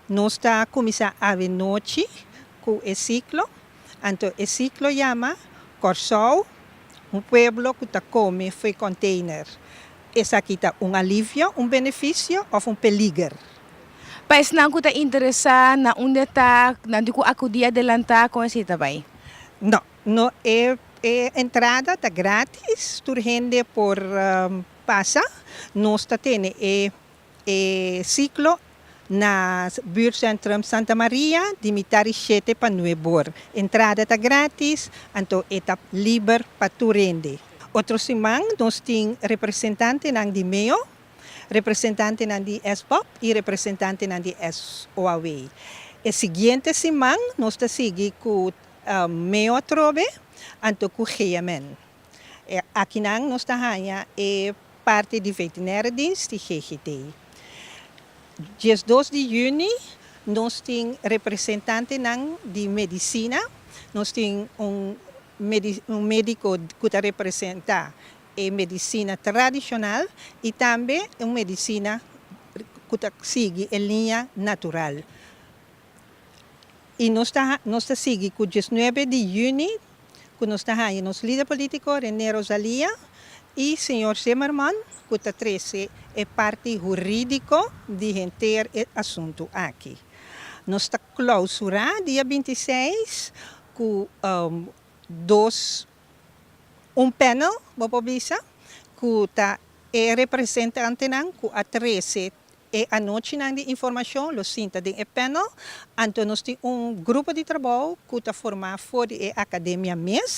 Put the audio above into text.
Nos ta kuminsá anochi ku e siklo. Anto e siklo yama "Kòrsou, un pueblo ku ta kome for di container. Esaki ta un alivio, un benefisio òf un peliger?" Pa esnan ku ta interesá, na unda ta, nan tin ku akudí adelantá, kon esei ta bai? No, no, e entrada ta gratis, tur hende por pasa. Nos ta tene e siklo na Buurtcentrum Santa Maria, di 6:30 pa 9 or. Entrada ta gratis, anto e ta liber pa tur hende. Otro siman, nos tin representantenan di MEO, representantenan di SBOP i representantenan di SOAW. E siguiente siman, nos ta sigui ku MEO atrobe, anto ku GMN. Aki nan nos ta e parti di veterinaire dienst di GGD. Dia 2 di yüni, nos tin representantenan di medisina, nos tin un médiko ku ta representá e medisina tradishonal i tambe un medisina ku ta sigui e liña natural. I nos ta sigui ku 19 di yüni, ku nos ta nos lider polítiko René Rosalia i señor Zimmerman, ku ta trese e parti hurídiko di henter e asuntu aki. Nos ta klousurá dia 26 ku un panel, bo por bisa, ku ta e representantenan ku a trese e anochinan di informashon, lo sinta den e panel, anto nos tin un grupo di trabou ku ta formá for di e akademia mes.